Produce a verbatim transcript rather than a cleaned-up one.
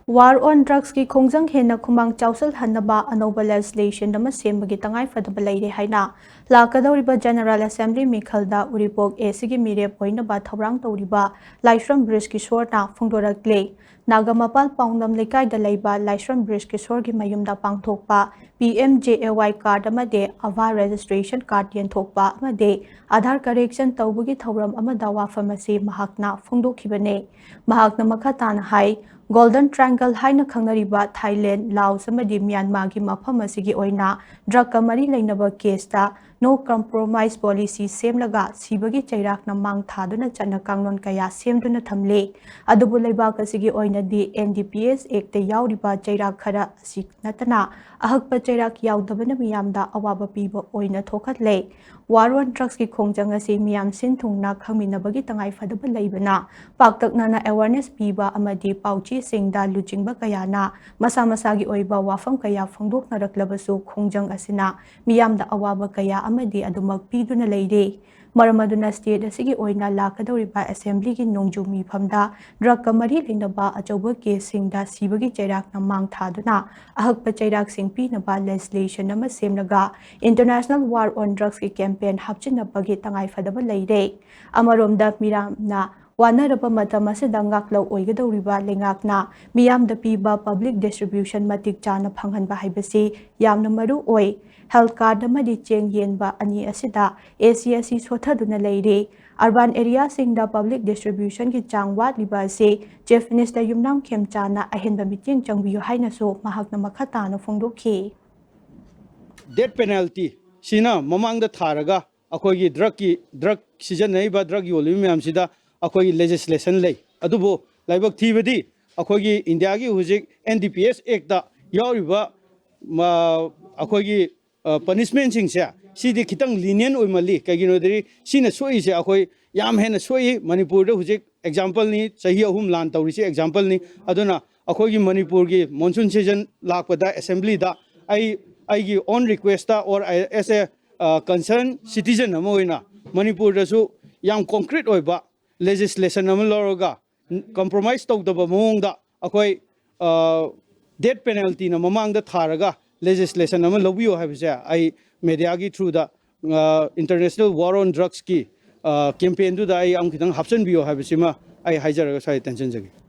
War on Drugsꯀꯤ ꯈꯣꯡꯖꯪ ꯍꯦꯟꯅ ꯈꯨꯃꯥꯡ ꯆꯥꯎꯁꯤꯜꯍꯟꯅꯕ ꯑꯅꯧꯕ legislation ꯑꯃ ꯁꯦꯝꯕꯒꯤ ꯇꯉꯥꯏꯐꯗꯕ ꯂꯩꯔꯦ ꯍꯥꯏꯅ ꯂꯥꯛꯀꯗꯧꯔꯤꯕ General Assembly ꯃꯤꯈꯜꯗ ꯎꯔꯤꯄꯣꯛ Aꯒꯤ ꯃꯤꯔꯦꯞ ꯑꯣꯏꯅꯕ ꯊꯧꯔꯥꯡ ꯇꯧꯔꯤꯕ ꯂꯥꯏꯁ꯭ꯔꯝ ꯕ꯭ꯔꯤꯖꯀꯤꯁꯣꯔꯅ ꯐꯣꯡꯗꯣꯔꯛꯂꯦ꯫ ꯅꯥꯒꯥꯃꯄꯥꯜ ꯄꯥꯎꯅꯝ ꯂꯩꯀꯥꯏꯗ ꯂꯩꯕ ꯂꯥꯏꯁ꯭ꯔꯝ ꯕ꯭ꯔꯤꯖꯀꯤꯁꯣꯔꯒꯤ ꯃꯌꯨꯝꯗ ꯄꯥꯡꯊꯣꯛꯄ P M J A Y card ꯑꯃꯗꯤ Aadhaar registration card ꯌꯦꯟꯊꯣꯛꯄ ꯑꯃꯗꯤ Aadhaar correction ꯇꯧꯕꯒꯤ ꯊꯧꯔꯝ ꯑꯃꯗ ꯋꯥꯐꯝ ꯑꯁꯤ ꯃꯍꯥꯛꯅ ꯐꯣꯡꯗꯣꯛꯈꯤꯕꯅꯤ꯫ ꯃꯍꯥꯛꯅ ꯃꯈꯥ ꯇꯥꯅ ꯍꯥꯏ, Golden Triangle ꯍꯥꯏꯅ ꯈꯪꯅꯔꯤꯕ ꯊꯥꯏꯂꯦꯟ, ꯂꯥꯑꯣꯁ ꯑꯃꯗꯤ ꯃ꯭ꯌꯥꯟꯃꯥꯔꯒꯤ ꯃꯐꯝ ꯑꯁꯤꯒꯤ ꯑꯣꯏꯅ drugꯀ ꯃꯔꯤ ꯂꯩꯅꯕ caseꯇ no compromise policy ꯁꯦꯝꯂꯒ ꯁꯤꯕꯒꯤ ꯆꯩꯔꯥꯛꯅ ꯃꯥꯡ ꯊꯥꯗꯨꯅ ꯆꯠꯅ ꯀꯥꯡꯂꯣꯟ ꯀꯌꯥ ꯁꯦꯝꯗꯨꯅ ꯊꯝꯂꯤ꯫ ꯑꯗꯨꯕꯨ ꯂꯩꯕꯥꯛ ꯑꯁꯤꯒꯤ ꯑꯣꯏꯅꯗꯤ N D P S Actꯇ ꯌꯥꯎꯔꯤꯕ ꯆꯩꯔꯥꯛ ꯈꯔ ꯑꯁꯤ ꯅꯠꯇꯅ ꯑꯍꯛꯄ ꯆꯩꯔꯥꯛ ꯌꯥꯎꯗꯕꯅ ꯃꯤꯌꯥꯝꯗ ꯑꯋꯥꯕ ꯄꯤꯕ ꯑꯣꯏꯅ ꯊꯣꯛꯍꯜꯂꯦ꯫ War on Drugsꯀꯤ ꯈꯣꯡꯖꯪ ꯑꯁꯤ ꯃꯤꯌꯥꯝ ꯁꯤꯟ ꯊꯨꯡꯅ ꯈꯪꯃꯤꯟꯅꯕꯒꯤ ꯇꯉꯥꯏꯐꯗꯕ ꯂꯩꯕꯅ, ꯄꯥꯛꯇꯛꯅꯅ awareness ꯄꯤꯕ ꯑꯃꯗꯤ ꯄꯥꯎꯆꯦꯁꯤꯡꯗ ꯂꯨꯆꯤꯡꯕ ꯀꯌꯥꯅ ꯃꯁꯥ ꯃꯁꯥꯒꯤ ꯑꯣꯏꯕ ꯋꯥꯐꯝ ꯀꯌꯥ ꯐꯣꯡꯗꯣꯛꯅꯔꯛꯂꯕꯁꯨ, ꯈꯣꯡꯖꯪ ꯑꯁꯤꯅ ꯃꯤꯌꯥꯝꯗ ꯑꯋꯥꯕ ꯀꯌꯥ ꯑꯃꯗꯤ ꯑꯗꯨꯃꯛ ꯄꯤꯗꯨꯅ ꯂꯩꯔꯤ꯫ ꯃꯔꯝ ꯑꯗꯨꯅ state ꯑꯁꯤꯒꯤ ꯑꯣꯏꯅ ꯂꯥꯛꯀꯗꯧꯔꯤꯕ assemblyꯒꯤ ꯅꯣꯡꯖꯨ ꯃꯤꯐꯝꯗ drugꯀ ꯃꯔꯤ ꯂꯩꯅꯕ ꯑꯆꯧꯕ caseꯁꯤꯡꯗ ꯁꯤꯕꯒꯤ ꯆꯩꯔꯥꯛꯅ ꯃꯥꯡ ꯊꯥꯗꯨꯅ ꯑꯍꯛꯄ ꯆꯩꯔꯥꯛꯁꯤꯡ ꯄꯤꯅꯕ legislation ꯑꯃ ꯁꯦꯝꯂꯒ International War on Drugsꯀꯤ campaign ꯍꯥꯞꯆꯤꯟꯅꯕꯒꯤ ꯇꯉꯥꯏꯐꯗꯕ ꯂꯩꯔꯦ꯫ ꯑꯃꯔꯣꯝꯗ ꯃꯤꯌꯥꯝꯅ ꯋꯥꯅꯔꯕ ꯃꯇꯝ ꯑꯁꯤꯗ ꯉꯥꯛꯂꯧ ꯑꯣꯏꯒꯗꯧꯔꯤꯕ ꯂꯩꯉꯥꯛꯅ ꯃꯤꯌꯥꯝꯗ ꯄꯤꯕ public distribution ꯃꯇꯤꯛ ꯆꯥꯅ ꯐꯪꯍꯟꯕ ꯍꯥꯏꯕꯁꯤ ꯌꯥꯝꯅ ꯃꯔꯨ ꯑꯣꯏ꯫ Health card ꯑꯃꯗꯤ ꯆꯦꯡ ꯌꯦꯟꯕ ꯑꯅꯤ ꯑꯁꯤꯗ A C ꯑꯁꯤ ꯁꯣꯊꯗꯨꯅ ꯂꯩꯔꯤ꯫ Urban areaꯁꯤꯡꯗ public distributionꯒꯤ ꯆꯥꯡ ꯋꯥꯠꯂꯤꯕ ꯑꯁꯤ Chief Minister ꯌꯨꯝꯅꯥꯝ ꯈꯦꯝꯆꯥꯅ ꯑꯍꯦꯟꯕ ꯃꯤꯠꯌꯦꯡ ꯆꯪꯕꯤꯌꯨ ꯍꯥꯏꯅꯁꯨ ꯃꯍꯥꯛꯅ ꯃꯈꯥ ꯇꯥꯅ ꯐꯣꯡꯗꯣꯛꯈꯤ꯫ Death penalty ꯁꯤꯅ ꯃꯃꯥꯡꯗ ꯊꯥꯔꯒ ꯑꯩꯈꯣꯏꯒꯤ drugꯀꯤ drug ꯁꯤꯖꯤꯟꯅꯔꯤꯕ drug ꯌꯣꯜꯂꯤꯕ ꯃꯌꯥꯝꯁꯤꯗ ꯑꯩꯈꯣꯏꯒꯤ legislation ꯂꯩ꯫ ꯑꯗꯨꯕꯨ ꯂꯥꯏꯕꯛ ꯊꯤꯕꯗꯤ ꯑꯩꯈꯣꯏꯒꯤ Indiaꯒꯤ ꯍꯧꯖꯤꯛ N D P S Actꯇ ꯌꯥꯎꯔꯤꯕ ꯑꯩꯈꯣꯏꯒꯤ punishmentꯁꯤꯡꯁꯦ ꯁꯤꯗꯤ ꯈꯤꯇꯪ lenient ꯑꯣꯏꯃꯜꯂꯤ꯫ ꯀꯩꯒꯤꯅꯣꯗꯤ ꯁꯤꯅ ꯁꯣꯛꯏꯁꯦ ꯑꯩꯈꯣꯏ ꯌꯥꯝ ꯍꯦꯟꯅ ꯁꯣꯛꯏ꯫ ꯃꯅꯤꯄꯨꯔꯗ ꯍꯧꯖꯤꯛ exampleꯅꯤ, ꯆꯍꯤ ꯑꯍꯨꯝ ꯂꯥꯟ ꯇꯧꯔꯤꯁꯦ exampleꯅꯤ꯫ ꯑꯗꯨꯅ ꯑꯩꯈꯣꯏꯒꯤ ꯃꯅꯤꯄꯨꯔꯒꯤ monsoon season ꯂꯥꯛꯄꯗ assemblyꯗ ꯑꯩ ꯑꯩꯒꯤ own requestꯇ or as a concerned citizen ꯑꯃ ꯑꯣꯏꯅ ꯃꯅꯤꯄꯨꯔꯗꯁꯨ ꯌꯥꯝ concrete ꯑꯣꯏꯕ legislation ꯑꯃ ꯂꯧꯔꯒ compromise ꯇꯧꯗꯕ ꯃꯑꯣꯡꯗ ꯑꯩꯈꯣꯏ ꯗꯦꯠ ꯄꯦꯅꯥꯜꯇꯤꯅ ꯃꯃꯥꯡꯗ ꯊꯥꯔꯒ ꯂꯦꯖꯤꯁꯂꯦꯁꯟ ꯑꯃ ꯂꯧꯕꯤꯌꯨ ꯍꯥꯏꯕꯁꯦ ꯑꯩ ꯃꯦꯗꯤꯌꯥꯒꯤ ꯊ꯭ꯔꯨꯗ, ꯏꯟꯇꯔꯅꯦꯁꯅꯦꯜ ꯋꯥꯔ ꯑꯣꯟ ꯗ꯭ꯔꯛꯁꯀꯤ ꯀꯦꯝꯄꯦꯟꯗꯨꯗ ꯑꯩ ꯑꯃꯨꯛ ꯈꯤꯇꯪ ꯍꯥꯞꯆꯤꯟꯕꯤꯌꯨ ꯍꯥꯏꯕꯁꯤꯃ ꯑꯩ ꯍꯥꯏꯖꯔꯒ ꯁ꯭ꯋꯥꯏꯗ ꯇꯦꯟꯁꯤꯟꯖꯒꯦ꯫